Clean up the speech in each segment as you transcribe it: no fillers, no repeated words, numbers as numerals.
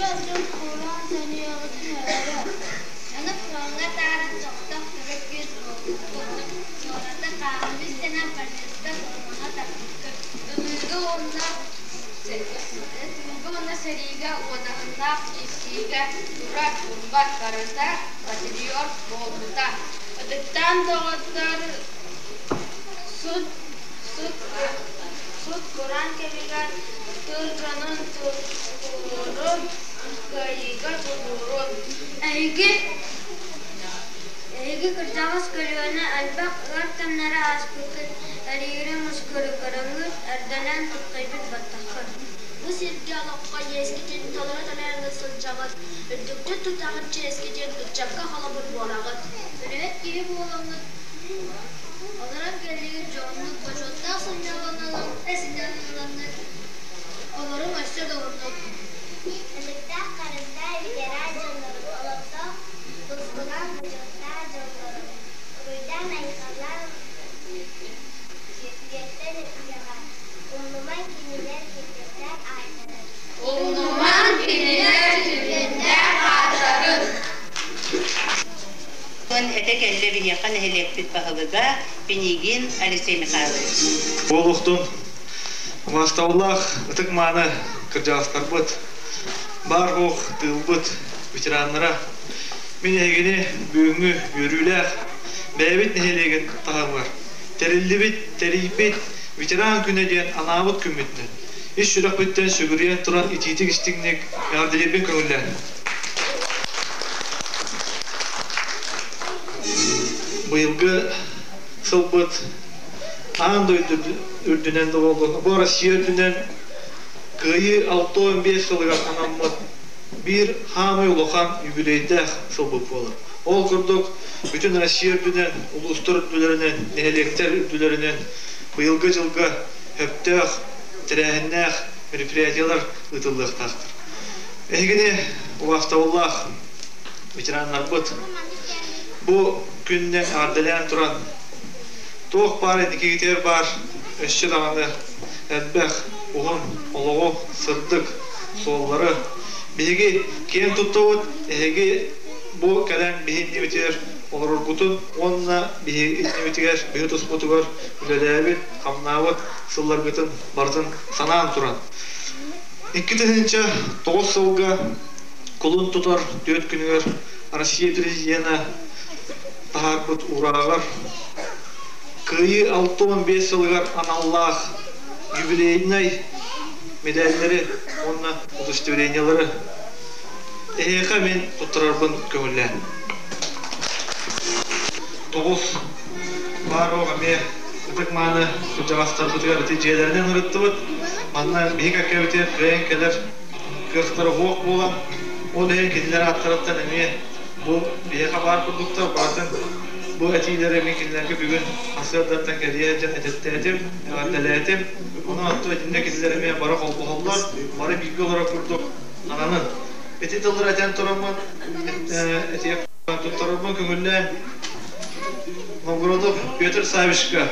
Тыылга сут-кураан сэниэҕитин өлөрөр, дьону фроҥҥа атааран соҕотох төрүт күүс буолбуккут, куораты хаамыы истэнэн фашистар формаҕа тарпыккыт, Ылыыга уонна сэриигэ уодаһыннаах киирсиигэ турар турбат барыта патриот буолбута. Ытыктаан доҕоттор, сут-кураан кэмигэр тыл дьонун тулуурун, кыайыыга дьулуурун. Эһиги кырдьаҕас көлүөнэ элбэх ыар кэмнэри ааспыккыт, эриири-мускууру көрөҥҥүт, эрдэлээн туртайбыт баттаххыт. Бу сиргэ олоххо иэскитин толору төлөөн сылдьаҕыт, үрдүктүк тутаҕыт чиэскитин, ыччакка холобур буолаҕыт. Үлэһит киһи буолаҥҥыт, олорон кэллигит дьоһуннук, бочуоттаах сынньалаҥҥыт, олоруҥ өссө да уһуннук. Ытыктаах харыстаах ветеран дьоннорун, олохтоох тускулаах бочуоттаах дьоннорун, уруйдаан-айхаллаан үйэттэн үйэҕэ, умнумаҥ кинилэр килбиэннээх ааттарын. Умнумаҥ кинилэр килбиэннээх ааттарын. Этэ кэллэ биһиэхэ нэһилиэкпит баһылыга Пинигин Алексей Михайлович. Буолуохтун убаастабыллаах ытык-мааны кырдьаҕастарбыт, баар-суох тыылбыт ветераннара, мин эһигини бүгүҥҥү үөрүүлээх бэйэбит нэһилиэгин таһымыгар тэриллибит, тэрийбит ветеран күнэ диэн анаабыт күммүтүнэн ис сүрэхпиттэн сүгүрүйэн туран итиитик-истиҥник эҕэрдэлиирбин көҥүллээн. Быйылгы сылбыт аан дойду үрдүнэн да буоллун, бу Россия үрдүнэн Кыайыы 65 сылыгар анаммыт биир хаамай улахан юбилейдээх сылбыт буолар. Ол курдук, бүтүн Россия үрдүнэн, улуустар үрдүлэринэн, нэһилиэктэр үрдүлэринэн быйылгы дьылга сөптөөх, тэрээһиннээх мероприятиелар ыытыллыахтаахтар. Эһигини убаастабыллаах ветераннарбыт бу күннэн эҕэрдэлээн туран туох баар инникигитигэр баар өссө даҕаны элбэх уһун олоҕу, сырдык суоллары биһиги киэн туттабыт, эһиги бу кэлэн биһи иннибитигэр олороргутун уонна биһиги иннибитигэр биһи туспутугар үлэлээбит, хамнаабыт сылларгытын барытын санаан туран 2009 сылга кулун тутар түөрт күнүгэр Россия президенэ таһаарбыт уурааҕар Кыайыы 65 сылыгар аналлаах юбилейнай медаллары уонна удостоверениелары эһиэхэ мин туттарарбын көҥүллээн. Тоҕус баар-суох эмиэ ытык-мааны кырдьаҕастарбытыгар ити дьиэлэринэн ырыттыбыт. Манна биһиги кэккэбитигэр кыайан кэлэр кыахтара суох буолан, ол иһин кинилэр ааттарыттан эмиэ бу биһиэхэ баар курдуктар барытын бу этиилэри мин кинилэргэ бүгүн сарсыардаттан кэлиэ дьон этэттээтим, эҕэрдэлээтим. Онон оттон итиннэ кинилэр эмиэ бары холбоһоллор, бары бииргэ олорор курдук ананын. Ити тыллары этэн тураммын, этиэх туттарарбын көҥүллээн Новгородов Петр Савичка,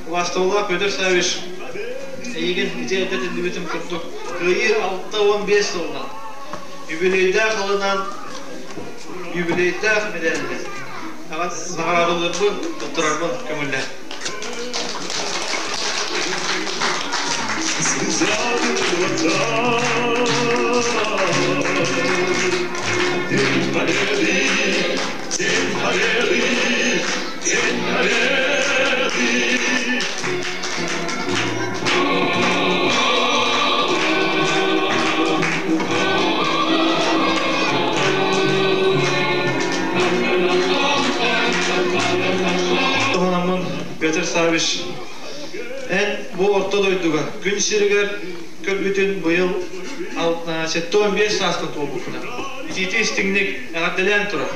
убаастабыллаах Петр Савич, эйигин ити эрдэ этиллибитим курдук Кыайыы 65 сылынан юбилейдаах ылынан юбилейдаах медалинэн наҕараадалыырбын, туттарарбын көҥүллээн. День Победы, День Победы, День Победы! Туһанаммын Петр Савич, эн бу орто дойдуга күн сиригэр көрбүтүн быйыл 75 сааскын туолбуккуна. Итиити истиҥник эҕэрдэлээн турар.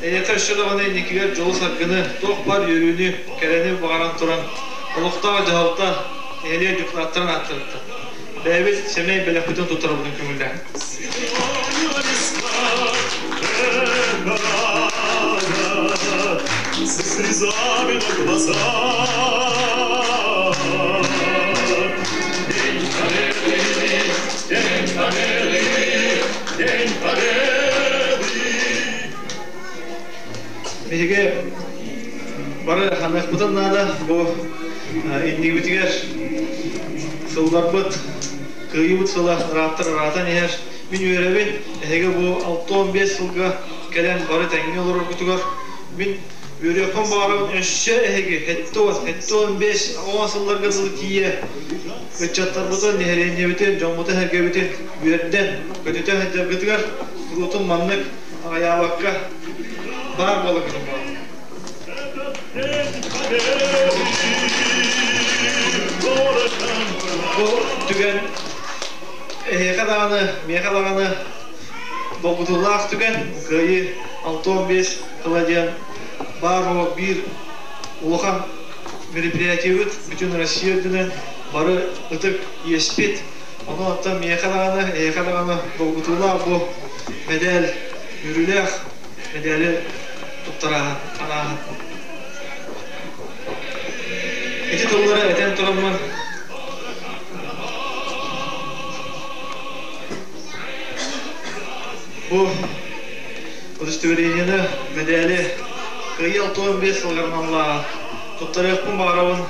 Эйиэхэ өссө даҕаны инникигэр дьолу-саргыны, туох баар үөрүүнү, кэрэни баҕаран туран, олохтоох дьаһалта нэһилиэк дьокутааттарын ааттарыттан бэйэбит сэмэй бэлэхпитин туттарабытын көҥүллээн. Со слезами на глазах. День Победы, День Победы, День Биһиги бары ханыахпытын наада бу иннибитигэр сылларбыт кыайыыбыт сыла ырааттар ыраатан иһэр. Мин үөрэбин, эһиги бу 65 сылга кэлэн бары тэҥҥэ олороргутугар мин үөрүөхпүн баҕарабын өссө эһиги 75 10 сылларга дылы тиийэ ыччаттарбытын, нэһилиэнньэбитин, дьоммутун-сэргэбитин үөрдэн, көтүтэ сылдьаргытыгар куруутун маннык аҕыйаабакка баар буоларгытын баҕарабын. Бу түгэн эһиэхэ даҕаны, миэхэ даҕаны долгутуулаах түгэн. Кыайыы 65 тыла диэн баар буолар биир улахан мероприятиебыт бүтүн Россия үрдүнэн бары ытык иэспит. Ону оттон миэхэ даҕаны, эһиэхэ даҕаны долгутуулаах бу мэдээл, үөрүүлээх мэдээли туттарааһын, анааһын. Ити тыллары этэн тураммын бу удостоверениены, мэдээли Кыайыы 65 сылыгар аналлааҕа туттарыахпын баҕарабын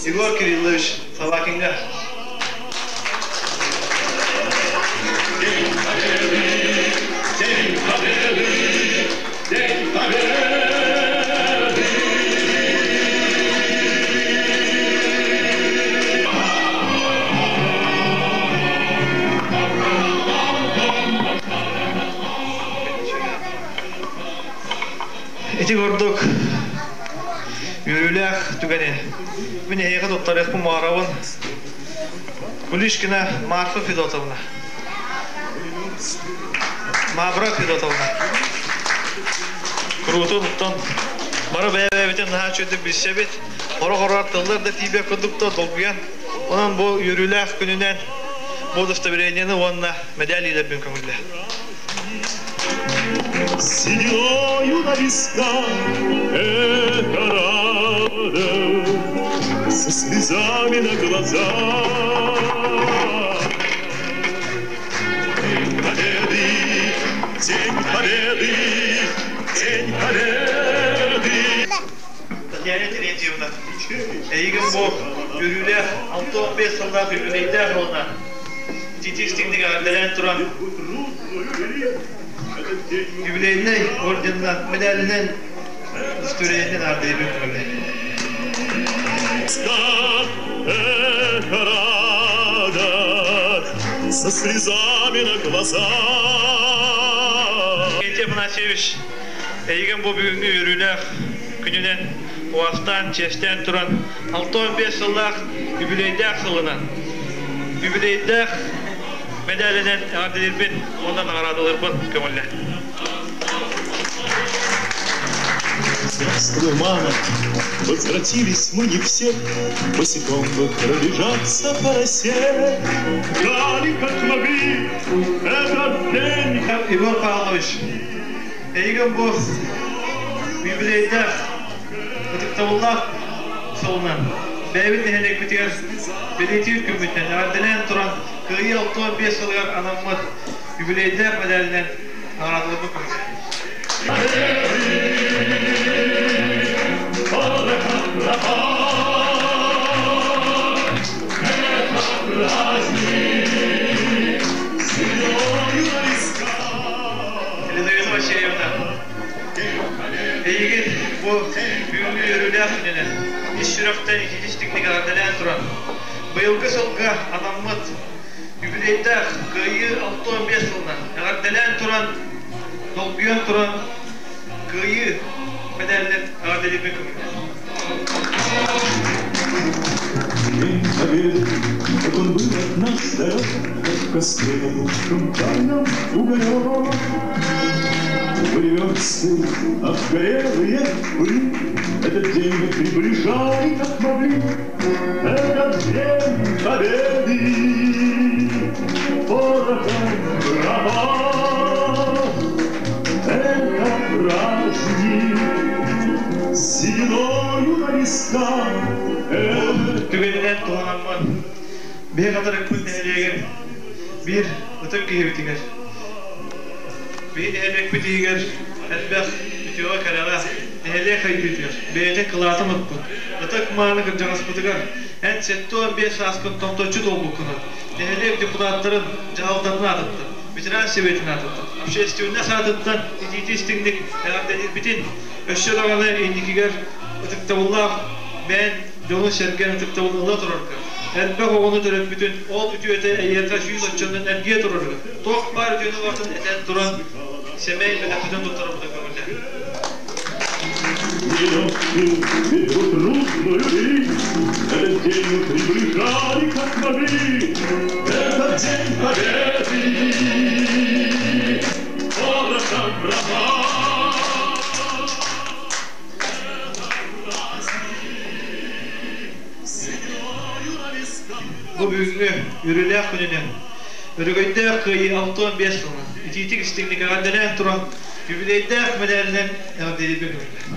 Егор Кириллович Собакиҥҥа. День Победы! День Победы! День Победы! Ити курдук үөрүүлээх түгэни мин эһиэхэ туттарыахпын баҕарабын. Кулишкина Марфа Федотовна. Мавра Федотовна. Куруутун оттон бары бэйэ-бэйэбитин наһаа үчүгэйдик билсэбит. Сорох-орор тыллар да тиийбэт курдук да долгуйан. Онон бу үөрүүлээх күнүнэн бу удостоверениены уонна мэдээл иилэрбин көҥүллээ. Сединою на висках это радость со слезами на глазах. День Победы, День Победы, День Победы! Татьяна Терентьевна, эйигин бу үөрүүлээх 65 сыллаах юбилейдээх уонна итиитик-истиҥник эҕэрдэлээн туран юбилейнай орденынан, мэдээлинэн удостоверениетин аардайбын көҥүллээ. Эхо радость со слезами на глазах. Викентий Афанасьевич, эйигин бу бүгүҥҥү үөрүүлээх күнүнэн уостаан, чиэстээн туран 65 сыллаах юбилейдээх сылынан юбилейдээх мэдээлинэн эҕэрдэлиирбин уонна наҕараадалыырбын көҥүллээ. Здравствуй, мама! Возвратились мы не все, Босиком бы пробежаться по росе. Дали, как могли, этот день. Егор Павлович, эйигин бу юбилейдээх ытыктабыллаах сылынан бэйэбит нэһилиэкпитигэр бэлиэтиир күммүтүнэн эҕэрдэлээн туран Кыайыы 65 сылыгар анаммыт юбилейдээх мэдээлинэн наҕараадаларбыт көмүскэ. Елизавета Васильевна, эйигин бу бүгүҥҥү үөрүүлээх күнүнэн ис сүрэхтэн итиитистикник эҕэрдэлээн туран, быйылгы сылга анаммыт юбилейдээх Кыайыы 65 сылынан эҕэрдэлээн туран, долгуйан туран Кыайыы мэдээлинэн эҕэрдэлиирбин көҥүллээ. День Победы, как он был от нас далек, Как в костре потухшем тайном уголек. Были версты, обгорелые пыли, Этот день мы приближали, как могли. Этот день Победы порохом пропах. Это праздник с сединою на висках. Түгэнинэн туһанаммын биһи хатырыкпыт нэһилиэгин биир ытык киһибитигэр биһи нэһилиэкпитигэр элбэх үтүөҕэ кэрэҕэ нэһилиэк хайдыытыгар бэйэтин кылаатын укпут ытык-мааны кырдьаҕаспытыгар эн 75 сааскын томточчу туолбуккунан нэһилиэк депутаттарын дьаһалтатын аатыттан, ветеран сэбиэтин аатыттан, общественность аатыттан итиитии-истиҥник эҕэрдэлиирбитин, өссө даҕаны инникигэр ытыктабыллаах бэйэн дьону-сэргэни ытыктабыл ыла турарга, элбэх оҕону төрөппүтүн ол үтүөтэ эйиэхэ сүүс оччонон эргийэ турарыгар, туох баар үтүөнү барытын этэн туран сэмэй бэлэхпитин туттарарбыта көҥүлэ. Битву трудную вели, Этот день мы приближали, как могли. Этот день победы порохом пропал. Бу бүгүҥҥү үөрүүлээх күнүнэн Өрөгөйдөөх Кыайыы 65 сылынан итиитик истиҥник эҕэрдэлээн туран юбилейдээх мэдээлинэн эҕэрдэлиирбин көҥүллээ.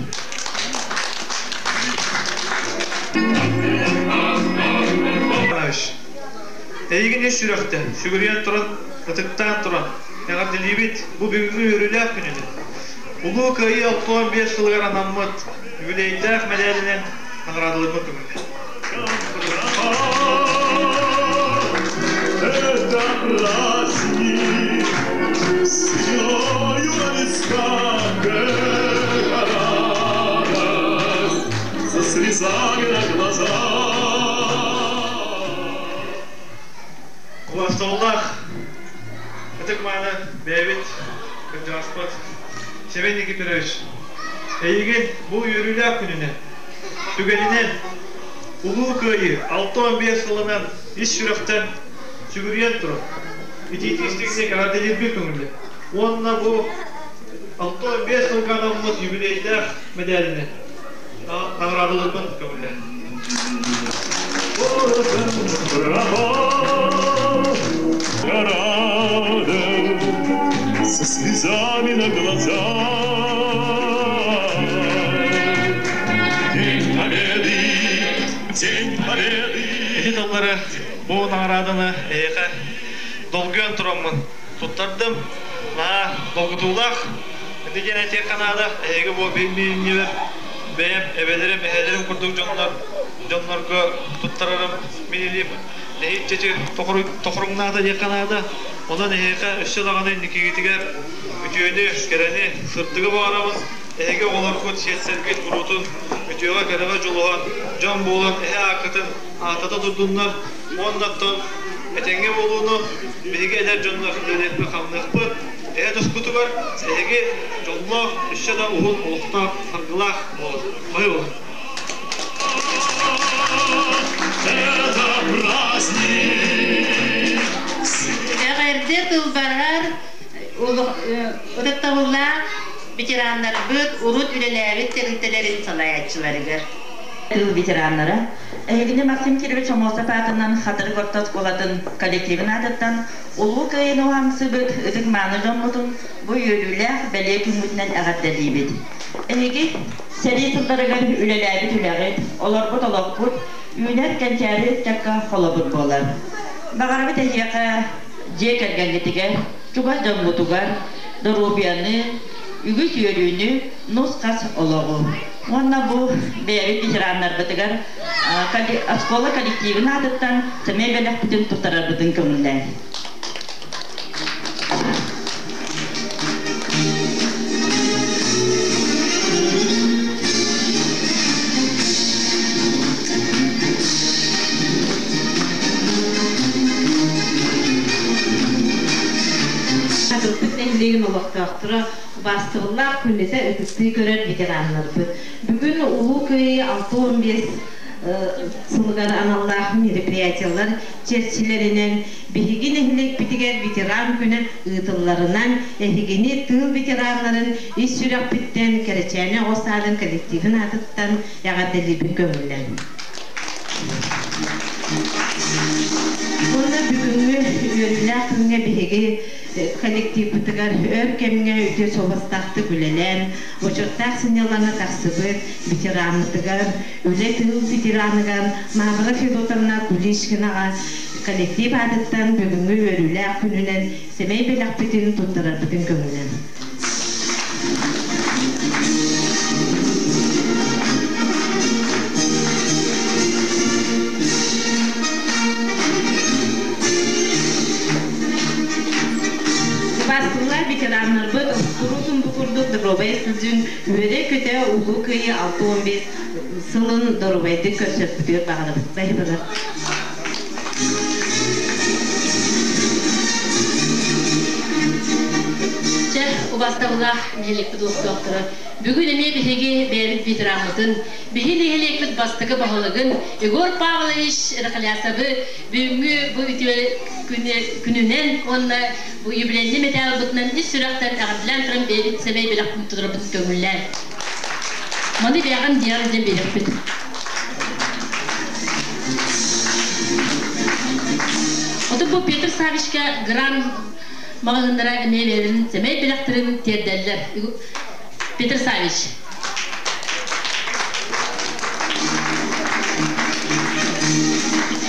Эйигин ис сүрэхтэн, сүгүрүйэн туран, ытыктаан туран эҕэрдэлиибит бу бүгүҥҥү үөрүүлээх күнүнэн. Улуу Кыайыы 65 сылыгар анаммыт юбилейдээх мэдээлинэн наҕараадаларбын көҥүллээ. Это праздник, сединою на висках, это радость, со слезами на глазах. Убаастабыллаах ытык-мааны бэйэбит кырдьаҕаспыт Семен Никифорович, эйигин бу үөрүүлээх күнүнэн, түгэнинэн Улуу Кыайыы 65 сылынан ис сүрэхтэн сүгүрүйэн туран, итиитии-истиҥник эҕэрдэлиирбин көҥүллээ. Уонна бу 65 сылга анаммыт юбилейдээх мэдээлинэн наҕараадаларбын көҥүллээ. Радость со слезами на глазах. День Победы, День Победы. Ити тыллары бу наҕарааданы эйиэхэ долгуйан тураммын туттардым. Наһаа долгутуулаах. Ити диэн этиэххэ наада, эһиги бу биир бэйэм эбэлэрим, эһэлэрим курдук дьоннор дьоннорго туттарарым мин илиим нэһииччэ тохоруҥнаата диэххэ наада. Онон эһиэхэ өссө даҕаны инникигитигэр үтүөнү, кэрэни, сырдыгы баҕарабын. Эһиги оҕолоргут, сиэттэргит куруутун үтүөҕэ-кэрэҕэ дьулуһан, дьон буолан эһэ ааккытын ааттата турдуннар. Уонна оттон этэҥҥэ буолууну биһиги эдэр дьоннор үлэлиэхпит-хамныахпыт. Эһэ тускутугар эһиги дьоллоох, өссө да уһун олохтоох, саргылаах буолун. Бары буолун. Это праздник. Эҕэрдэ тылбарар ытыктабыллаах ветераннарбыт урут үлэлээбит тэрилтэлэрин салайааччыларыгар. Тыыл ветераннара, эһигини Максим Кирович Омосов аатынан Хатырык орто оскуолатын коллективын аатыттан Улуу Кыайыыны уһансыбыт ытык-мааны дьоммутун бу үөрүүлээх бэлиэ күммүтүнэн эҕэрдэлиибит. Эһиги сэрии сылларыгар үлэлээбит үлэҕит, олорбут олохпут үүнэр кэнчээри ыччакка холобур буолар. Баҕарабыт эһиэхэ дьиэ кэргэҥҥитигэр, чугас дьоммутугар доруобуйаны, үгүс үөрүүнү, нус-хас олоҕу. Уонна бу бэйэбит ветераннарбытыгар оскуола коллективын аатыттан сэмэй бэлэхпитин туттарарбытын көҥүллээҥ. Хатырыкпыт нэһилиэгин олохтоохторо убаастабыллаах күннэтэ ытыктыы көрөр ветераннарбыт. Бүгүн Улуу Кыайыы 65 сылыгар аналлаах мероприятиелар чэрчилэринэн биһиги нэһилиэкпитигэр ветеран күнэ ыытылларынан эһигини тыыл ветераннарын ис сүрэхпиттэн Кэрэчээнэ оҕо саадын коллективын аатыттан эҕэрдэлиибин көҥүллээн. Уонна бүгүҥҥү үөрүүлээх күҥҥэ биһиги коллективпытыгар өр кэмҥэ үтүө суобастаахтык үлэлээн, бочуоттаах сынньалаҥа тахсыбыт ветераммытыгар, үлэ тыыл ветераныгар Мавра Федотовна Куличкинаҕа коллектив аатыттан бүгүҥҥү үөрүүлээх күнүнэн сэмэй бэлэхпитин туттарарбытын көҥүлэн. Убаастыылаах ветераннарбыт куруутун бу курдук доруобай сылдьын үөрэ-көтө Улуу Кыайыы 65 сылын доруобайдык көрсөрбүтүгэр баҕарабыт. Баһыыбалар. Чэ, убастабылаах нэһилиэкпит олохтоохторо, бүгүн эмиэ биһиги бэйэбит ветераммытын, биһи нэһилиэкпит бастакы баһылыгын Егор Павлович Рахлясовы бүгүҥҥү бу үтүө күнүнэн уонна бу юбилейный мэтээлбытынан ис сүрэхтэн эҕэрдэлээн туран бэйэбит сэмэй бэлэхпин тутарбытын көҥүллээн. Маны бэйэҕин диэҕин диэн биэриэхпит. Оту бу Петр Савичка гран маҕаһыыннара эмиэ бэйэлэрин сэмэй бэлэхтэрин тиэрдэллэр. Петр Савич.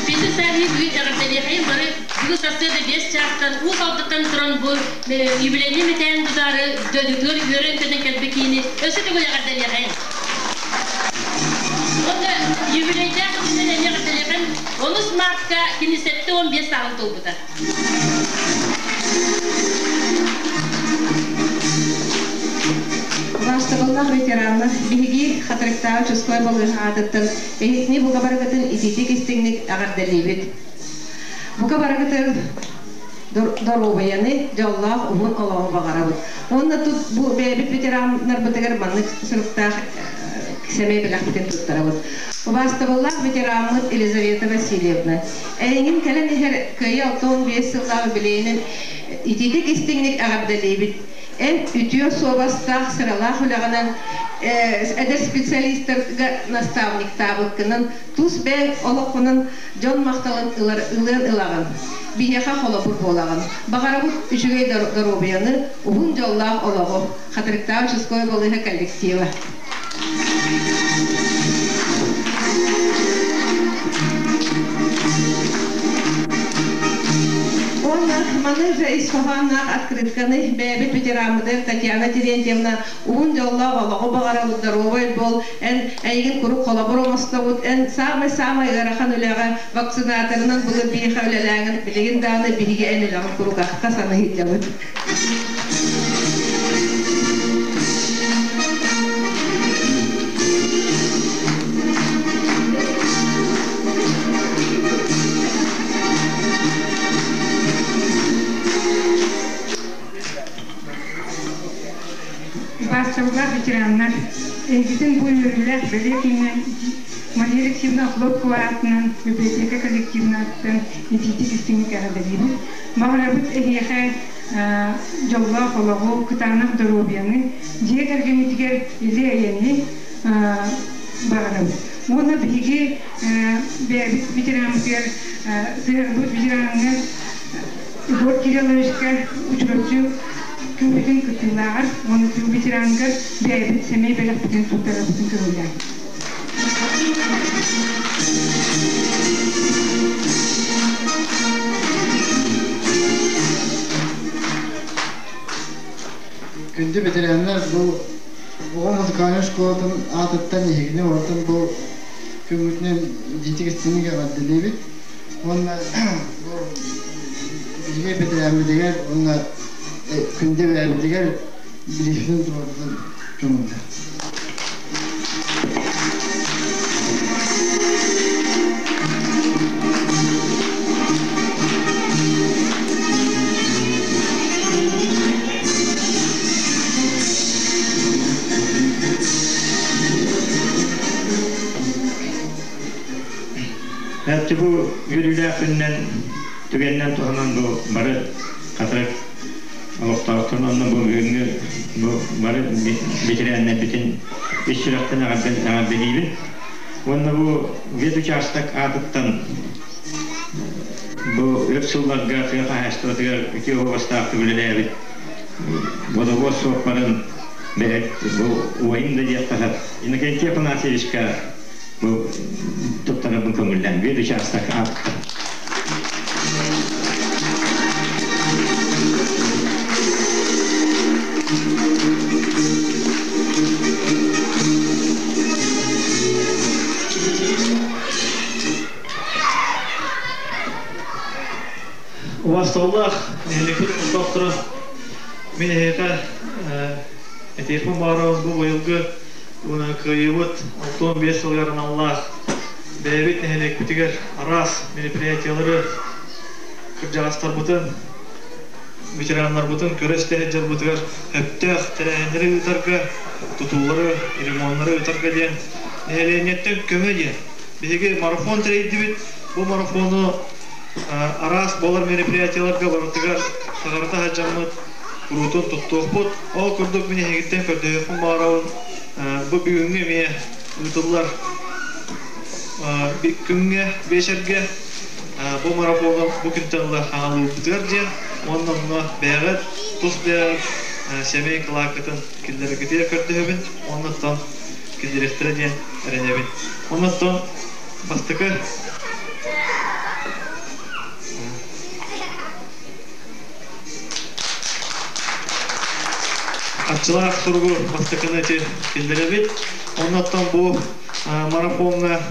Петр Савич бүгүн эҕэрдэлиэхэйин бары бүгүн сарсыарда 5 чаастан Уус Алдаттан туран бу юбилейный мэтээн тутаары дойдутугар үөрэн-көтөн кэлбит киһини өссө төгүл эҕэрдэлиэхэйин. Уонна юбилейдаах күнүнэн эмиэ эҕэрдэлиэхэйин. Онус мартка кини 75 сааһын туолбута. Убаастабыллаах ветераннар, биһиги Хатырыктааҕы участковай балыыһа аатыттан эһигини бука барыгытын итиитик истиҥник эҕэрдэлиибит. Бука барыгытын доруобуйаны, дьоллоох уһун олоҕу баҕарабыт. Уонна тут бу бэйэбит ветераннарбытыгар маннык суруктаах сэмэй бэлэхпитин туттарабыт. Убаастабыллаах ветераммыт Елизавета Васильевна, Эйигин кэлэн иһэр Кыайыы 65 сыллааҕы билиэнин итиитик истиҥник эҕэрдэлиибит. Эн үтүө суобастаах, сыралаах үлэҕинэн эдэр специалистарга наставниктаабыккынан, тус бэйэҥ олоххунан дьон махталын ылар ылыан ылаҕын. Биһиэхэ холобур буолаҕын. Баҕарабыт үчүгэй доруобуйаны, уһун дьоллоох олоҕу. Хатырыктаах участковай балыыһа коллектива. Уонна маны ис хоһоонноох открытканы бэйэбит ветераммытыгар Татьяна Терентьевна уһун дьоллоох олоҕу баҕарабыт, доруобай буол, эн эйигин куруук холобур оҥостобут, эн саамай-саамай ыарахан үлэҕэ вакцинаторынан былыр биһиэхэ үлэлээҥин билигин даҕаны биһиги эн үлэҕин куруук ахта саныы сылдьабыт. Убаастабыллаах ветераннар, эһигитин бу үөрүүлээх бэлиэ күнүнэн Мария Алексеевна Охлопкова аатынан библиотека коллективын итиитик истиҥник эҕэрдэлиибит. Баҕарабыт эһиэхэ дьоллоох олоҕу, кытаанах доруобуйаны, дьиэ кэргэҥҥитигэр или-эйэни баҕарабыт. Уонна биһиги бэйэбит ветераммытыгар сыһыарбыт ветераҥҥа Егор Кирилловичка Учурапчы күммүтүн кыттыылааҕар уонна тыыл ветераныгар бэйэбит сэмэй бэлэхпитин туттарарбытын көҥүллээн. Күндү ветераннар, бу оҕо музыкальнай школатын аатыттан эһигини ортон бу күҥҥүтүнэн дьиэтик истиҥник эҕэрдэлиибит. Уонна бу биһиги ветераммытыгар уонна күндү бэйэбитигэр билиһин туруорбутун көҥүллэр. Эти бу үөрүүлээх күнүнэн түгэнинэн туһанан бу бары хатырык олохтоохторун онно бу бүгүҥҥү бу бары ветераннарбытын ис сүрэхтэн эҕэрдэлиибин. Уонна бу ветучасток аатыттан бу өр сылларга тыа хаһаайыстыбатыгар үтүө уобастаахтык үлэлээбит водовоз суоппарын бэйэт бу уойун да диэххэ сөп Иннокентий Афанасьевичка бу туттарарбын көҥүллээн ветучасток аатыттан. Убасталлаах нэһилиэкпит олохтоохторо, Мин эһиэхэ этиэхпин баҕарабын бу быйылгы кыайыыбыт 65 сылыгар аналлаах бэйэбит нэһилиэкпитигэр араас мероприятиелары кырдьаҕастарбытын, ветераннарбытын көрө-истэ сылдьарбытыгар сөптөөх тэрээһиннэри ыытарга, тутуулары, ремоннары ыытарга диэн нэһилиэнньэттэн көмө диэн. Биһиги марафон тэрийдибит. Бу марафону араас буолар мероприятиеларга барытыгар саҕарыта сылдьаммыт куруутун туттуохпут. Ол курдук мин эһигиттэн көрдөһүөхпүн баҕарабын. Бу бүгүҥҥү эмиэ ыытыллар күҥҥэ, биэчэргэ бу марафону бу күнтэн ыла хаҥалыырбытыгар диэн уонна онно бэйэҕит тус бэйэҕит сэмэй кылааккытын киллэрэргитигэр көрдөһөбүн уонна оттон киллэриэхтэрэ диэн эрэнэбин. Онон оттон бастакы Аччылаах суругу бастакыны ити киллэрэбит. Оннуттан бу марафоҥҥа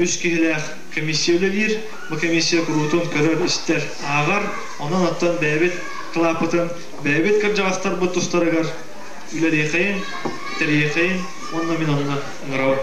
үс киһилээх комиссия үлэлиир. Бу комиссия куруутун көрөр-истэр, ааҕар. Онон оттон бэйэбит кылааппытын бэйэбит кырдьаҕастарбыт тустарыгар үлэлиэхэйин, тэрийиэхэйин уонна мин онно ыҥырабын.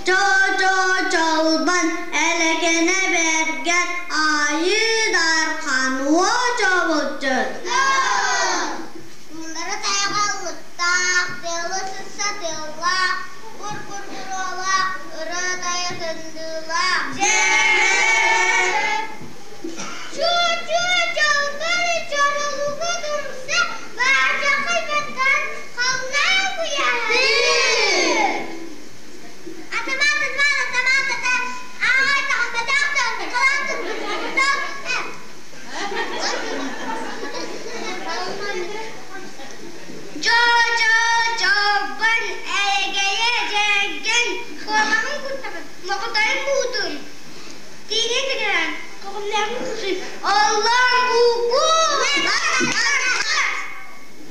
Чо-чо-чолбон, элэкэнэ бэргэн, айыы дархан уо-чобулчут. Муннары тайҕа ыллыктаах, тыалы сырса тыаллаах, бур-бур буруолаах, ырыа тайа сындыылаах. Чу-чу-чолбон чоролуга турса, баардьахай баттаан халлаан куйаһа. Чо-чо-чолбон эрэгэйэ дьэргэн, куобаҕын куртаҕын, моҕотойун буутун, тииҥин тыгынан, көҕүллээҕин кусуй, Аллаҥ куку!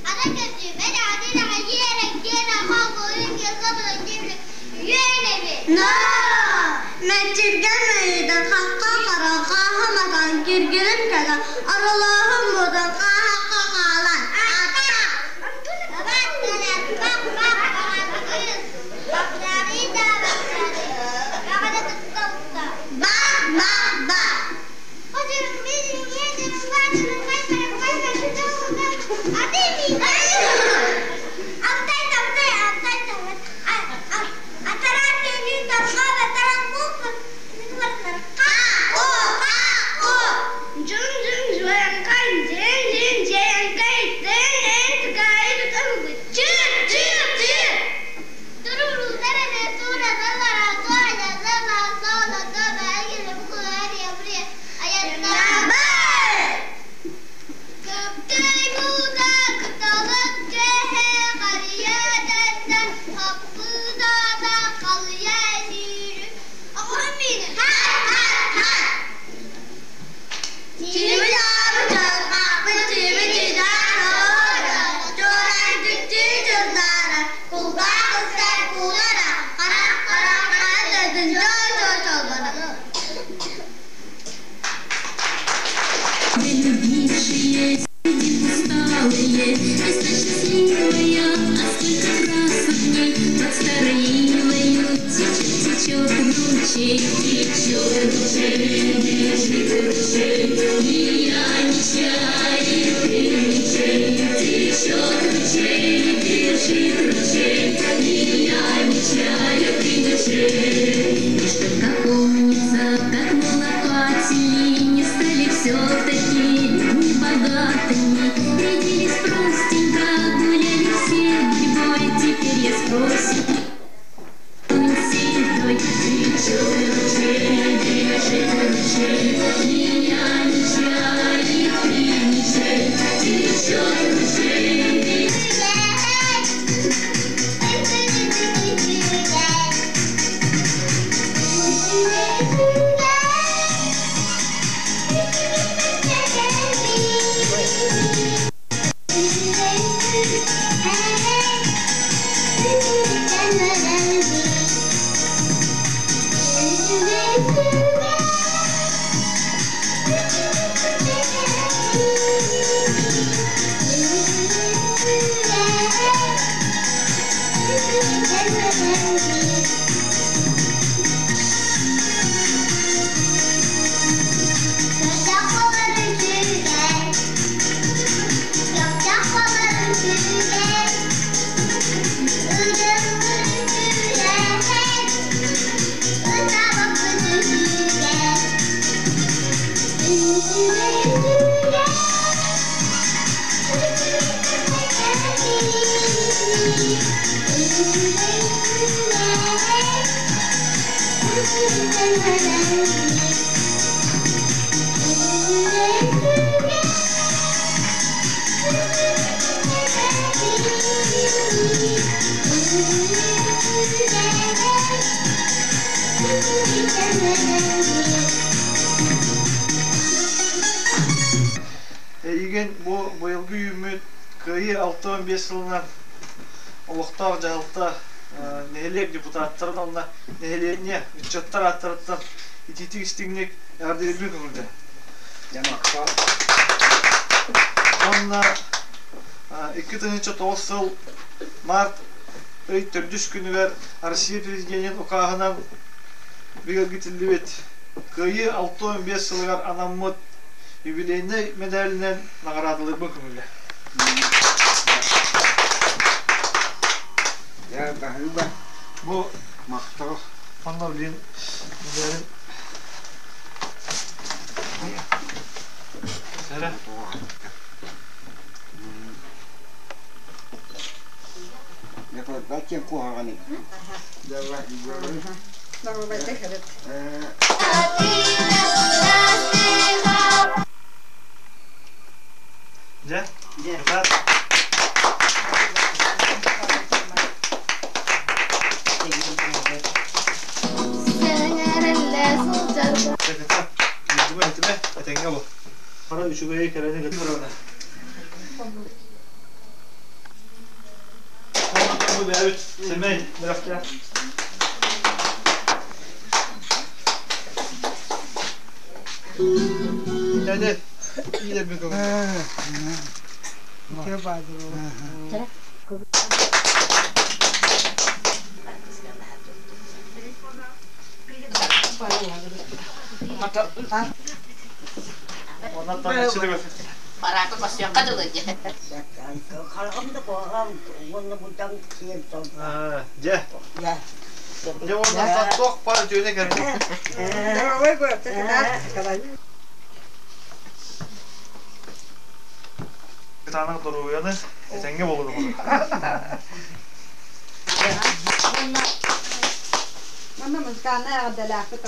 Ара көстүүмэ даҕаны даҕайыара киэн аха буойун кыылга булан үөнэбит. Но! Мэччиргэн мэйиитин хахха хара хааһы матан киргилин кэлэ аралааһын буотан хааһахха хаалан ата! Бак бак бак! Ручей, течет ручей, бежит ручей, и я не чай, и ты ничей. Течет ручей, бежит ручей, и я не чай, ты ничей. И что помнится, как мы лопатили, не стали все-таки людьми богатыми. Рядились простенько, гуляли все гурьбой, теперь я спросим. Седой, течет ручей, бежит ручей, и я не чай, и ты ничей. Течет ручей, Эйигин бу быйылгы үүммүт Кыайыы 65 сылынан олохтоох дьаһалта нэһилиэк депутаттарын уонна нэһилиэнньэ ыччаттар ааттарыттан итиитик истиҥник эҕэрдэлиирбин көҥүллээ. Уонна 2009 сыл март ый төрдүс күнүгэр Россия Президенин укааһынан бигэргитиллибит Кыайыы 65 сылыгар анаммыт юбилейнай мэдээлинэн наҕараадалыырбын көҥүллээ. Я баһыыба. Бу махтал. Онно билин мэдээлин Сэрэ. Бачча куһаҕаны. Дьэ, кытаат. Дьэ, кытаат. Илдьимэ, этимэ, этэҥҥэ бол. Хара үчүгэйи кэрэни кытта Бу бэйэбит сэмэй бөлөхтөөх. Дядя, иилэрбин көҥүл. Оннан иччилик Бараакы көрсүөххэ дылы дьэ. Хараҕым да куһаҕан уонна бутан сиэн Дьэ. Дьэ уонна туох баар үтүөнэ кэрэ. Кытаанах доруобуйаны этэҥҥэ буолуругун. Манна музыкальнай эҕэрдэлээхпит.